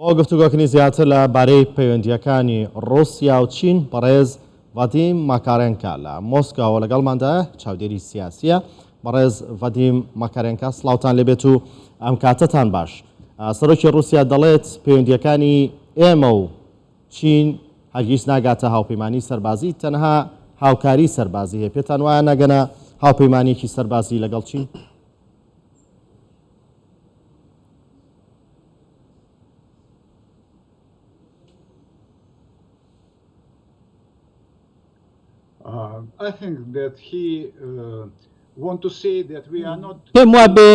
بۆ گفتوگۆکردنی زیاتر لە بارەی پەیوەندییەکانی ڕووسیا و چین، بەڕێز ڤادیم ماکارێنکا لە مۆسکۆوە لەگەڵماندایە، چاودێری سیاسییە. بەڕێز ڤادیم ماکارێنکا سڵاوتان لێبێت و ئەم کاتەتان باش. سەرۆکی ڕووسیا دەڵێت پەیوەندییەکانی ئێمە و چین هەرگیز ناگاتە هاوپەیمانی سەربازی، تەنها هاوکاری سەربازی هەیە. پێتان وایە ناگەنە هاوپەیمانییەکی سەربازی لەگەڵ چین؟ پێم وابێ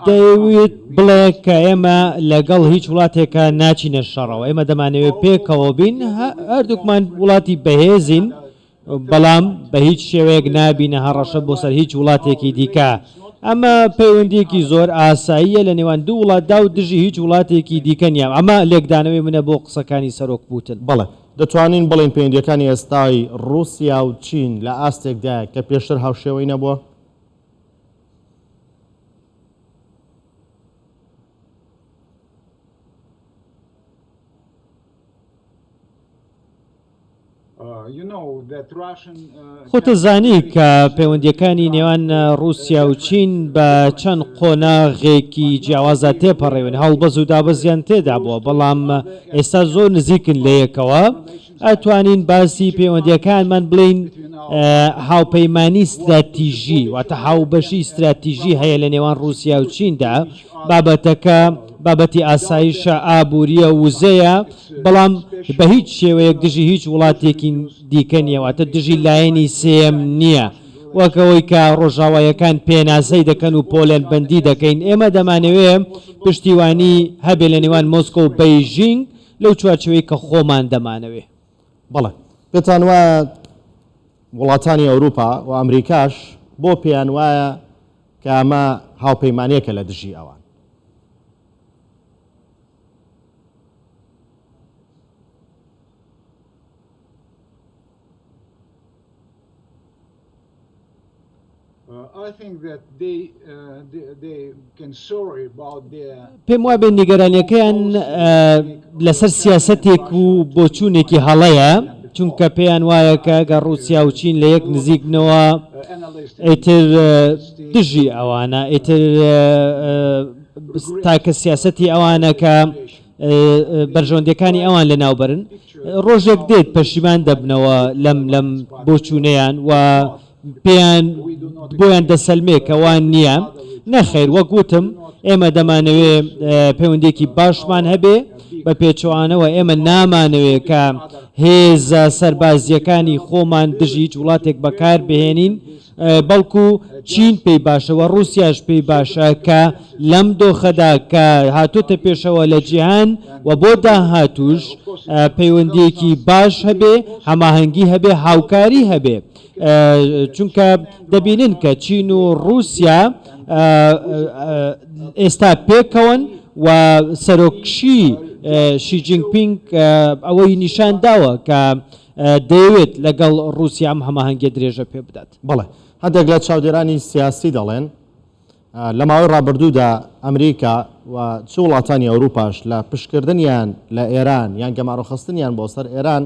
دەیەوێت بڵێ کە ئێمە لەگەڵ هیچ وڵاتێکە ناچینە شەڕەوە ئێمە دەمانەوێت پێکەوە بین هەردووکمان وڵاتی بەهێزین بەڵام بە هیچ شێوەیەک نابینە هەڕەشە بۆ سەر هیچ وڵاتێکی دیکە. ئەمە پەیوەندییەکی زۆر ئاساییە لە نێوان دوو وڵاتدا و دژی هیچ وڵاتێکی دیکە نییە. ئەمە لێکدانەوەی منە بۆ قسەکانی سەرۆک پوتن. بەڵێ، دەتوانین بڵێین پەیوەندییەکانی ئێستای ڕووسیا و چین لە ئاستێکدایە کە پێشتر هاوشێوەی نەبووە؟ خۆتە زانی کە پەیوەندیەکانی نێوان ڕووسیا و چین بە چەند قۆناغێکی جیاوازدا تێپەڕیون، هەڵبەز و دابەزیان تێدا بووە، بەڵام ئێستا زۆر نزیکن لە یەکەوە. ئەتوانین باسی پەیوەندیەکانمان بڵێین هاوپەیمانی ستراتیژی واتە هاوبەشی ستراتیژی هەیە لە نێوان ڕووسیا و چیندا. بابەتەکە بابەتی ئاسایشە، ئابووریە، وزەیە، بەڵام بە هیچ شێوەیەک دژی هیچ وڵاتێکی دیکە نییە، واتە دژی لایەنی سێیەم نییە، وەک ئەوەی کە ڕۆژاواییەکان پێناسەی دەکەن و پۆلێنبەندی دەکەین، ئێمە دەمانەوێ پشتیوانی هەبێ لە نێوان مۆسکۆ و بەیژینگ لەو چوارچێوەی کە خۆمان دەمانەوێ. بەڵێ. پێتان وایە وڵاتانی ئەوروپا و ئەمریکاش بۆ پێیان وایە کە ئەمە هاوپەیمانییەکە لە دژی ئەوان؟ پێم وابێ نیگەرانیەکەیان لەسەر سیاسەتێک و بۆچوونێکی هەڵەیە، چونکە پێیان وایە کە گەر ڕووسیا و چین لە یەک نزیک بنەوە ئیتر دژی ئەوانە، ئیتر تاکە سیاسەتی ئەوانە کە بەرژەوەندیەکانی ئەوان لەناوبەرن، ڕۆژێک دێت پەشیمان دەبنەوە لەم لەم بۆچوونەیان و پێیان بۆیان دەسەلمێ کە وان نییە. نەخەیر وەک وتم ئێمە دەمانەوێ پەیوەندیەکی باشمان هەبێ، بە پێچەوانەوە ئێمە نامانەوێ کە هێزە سەربازییەکانی خۆمان دژی هیچ وڵاتێک بەکار بهێنین، بەڵکو چین پێی باشە و ڕووسیاش پێی باشە کە لەم دۆخەدا کە هاتۆتە پێشەوە لە جیهان و بۆ داهاتووش پەیوەندییەکی باش هەبێ، هەماهەنگی هەبێ، هاوکاری هەبێ. چونکە دەبینن کە چین و ڕووسیا ئێستا پێکەوەن و سەرۆک شی شی جینگ پینگ ئەوەی نیشان داوە کە دەیەوێت لەگەڵ ڕووسیا ئەم هەماهەنگیە درێژە پێ بدات. بەڵێ، هەندێک لە چاودێرانی سیاسی دەڵێن، لە ماوەی ڕابردوودا ئەمریکا و چ وڵاتانی ئەوروپاش لە پشتکردنیان لە ئێران یان گەمارۆخستنیان بۆ سەر ئێران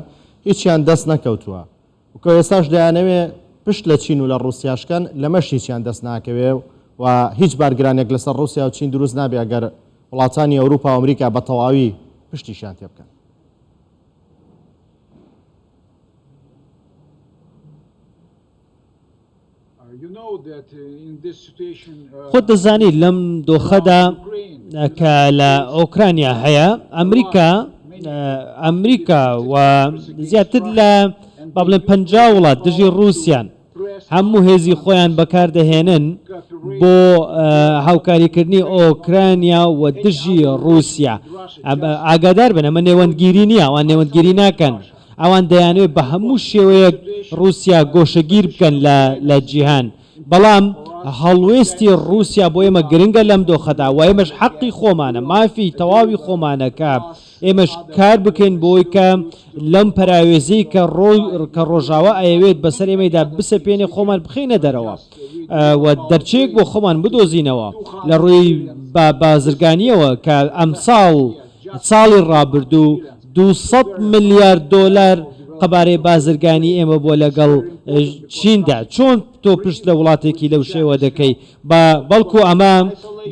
هیچیان دەست نەکەوتووە و کە ئێستاش دەیانەوێ پشت لە چین و لە ڕووسیاش کەن لەمەش هیچیان دەست ناکەوێ و هیچ بارگرانیەک لەسەر ڕووسیا و چین دروست نابێ ئەگەر وڵاتانی ئەوروپا و ئەمریکا بە تەواوی پشتیشیان تێ بکەن. خۆت دەزانی لەم دۆخەدا کە لە ئۆکرانیا هەیە ئەمریکا ئەمریکا و زیاتر لە با بڵێن 50 وڵات دژی ڕووسیان هەموو هێزی خۆیان بەکاردەهێنن بۆ هاوکاریکردنی ئۆکرانیا و دژی ڕووسیا. ئاگادار بن ئەمە نێوەندگیری نییە، ئەوان نێوەندگیری ناکەن، ئەوان دەیانەوێت بە هەموو شێوەیەک ڕووسیا گۆشەگیر بکەن لە جیهان. بەڵام هەڵوێستی ڕووسیا بۆ ئێمە گرنگە لەم دۆخەدا و ئێمەش حەقی خۆمانە، مافی تەواوی خۆمانە کە ئێمەش کار بکەین بۆی کە لەم پەراوێزەی کە کە ڕۆژاوا ئەیەوێت بەسەر ئێمەیدا بسەپێنێ خۆمان بخەینە دەرەوە و دەرچەیەک بۆ خۆمان بدۆزینەوە لە ڕووی بازرگانیەوە کە ئەمساڵ. ساڵی ڕابردوو 200 ملیار دۆلار قەبارەی بازرگانی ئێمە بووە لەگەڵ چیندا. چۆن تۆ پشت لە وڵاتێکی لەو شێوە دەکەی؟ بە بەڵکو ئەمە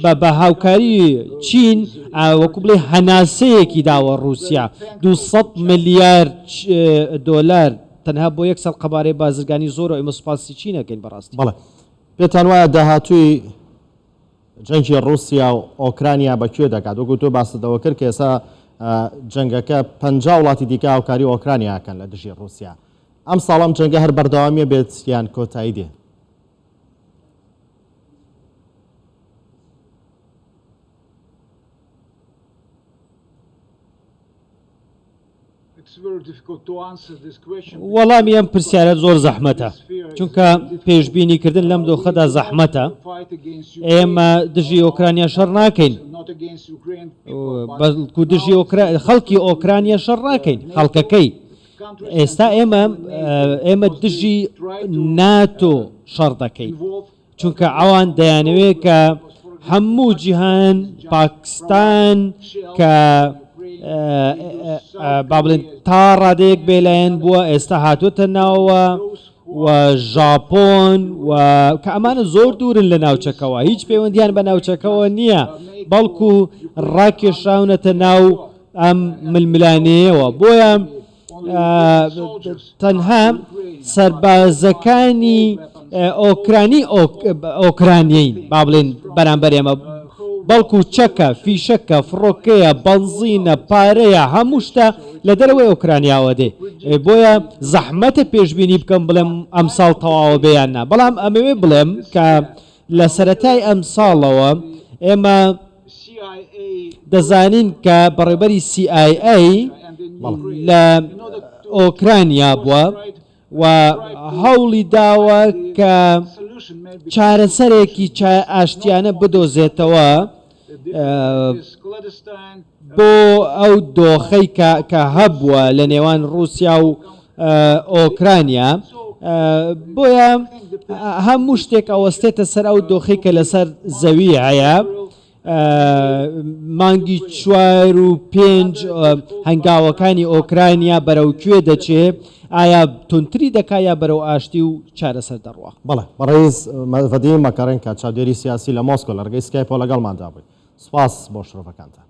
بە بە هاوکاری چین وەکو بڵێ هەناسەیەکی داوە ڕووسیا 200 ملیار دۆلار تەنها بۆ یەک ساڵ قەبارەی بازرگانی زۆرە ئێمە سوپاسی چین ئەکەین بەڕاستی. بەڵێ پێتان وایە داهاتووی جەنگی ڕووسیا و ئۆکرانیا بە کوێ دەگات؟ وەکو تۆ باست لەوە کرد کە ئێستا جەنگەکە 50 وڵاتی دیکە هاوکاری ئۆکرانیا ئەکەن لە دژی ڕووسیا. ئەمساڵ ئەم جەنگە هەر بەردەوامیە بێت یان کۆتایی دێ؟ وەڵامی ئەم پرسیارە زۆر زەحمەتە چونکە پێشبینی کردن لەم دۆخەدا زەحمەتە ئێمە دژی ئۆکرانیا شەڕ ناکەین بەڵکو دژی خەڵکی ئۆکرانیا شەڕ ناکەین خەڵکەکەی ئێستا ئێمە ئێمە دژی ناتۆ شەڕ دەکەین چونکە ئەوان دەیانەوێت کە هەموو جیهان پاکستان کە با بڵێن تا ڕادەیەک بێلایەن بووە ئێستا هاتووەتە ناوەوە و ژاپۆن و کە ئەمانە زۆر دوورن لە ناوچەکەوە هیچ پەیوەندیان بە ناوچەکەوە نییە بەڵکو ڕاکێشراونەتە ناو ئەم ململانێیەوە بۆیە تەنها سەربازەکانی ئۆکرانی ئۆکرانیین با بڵێن بەرامبەر ئێمە بەڵکو چەکە فیشەکە فڕۆکەیە بەنزینە پارەیە هەموو شتە لە دەرەوەی ئۆکرانیاوە دێ بۆیە زەحمەتە پێشبینی بکەم بڵێم ئەمساڵ تەواوە بێ یان نا بەڵام ئەمەوێ بڵێم کە لە سەرەتای ئەمساڵەوە ئێمە دەزانین کە بەڕێوبەری سی ئای ئەی لە ئۆکرانیا بووە و هەوڵی داوە کە چارەسەرێکی ئاشتیانە بدۆزێتەوە بۆ ئەو دۆخەی کە هەبووە لە نێوان ڕووسیا و ئۆکرانیا بۆیە هەموو شتێک ئەوەستێتە سەر ئەو دۆخی کە لەسەر زەوی هەیە مانگی چوار و پێنج هەنگاوەکانی ئۆکرانیا بەرەو کوێ دەچێ ئایا تونتری دەکا یا بەرەو ئاشتی و چارەسەر دەڕوا؟ بەڵێ بەڕێز ڤەدیم ماکارێنکا چاودێری سیاسی لە مۆسکۆ لە ڕێگەی سکایپەوە لەگەڵماندا بووی. سوپاس بۆ شرۆڤەکانتان.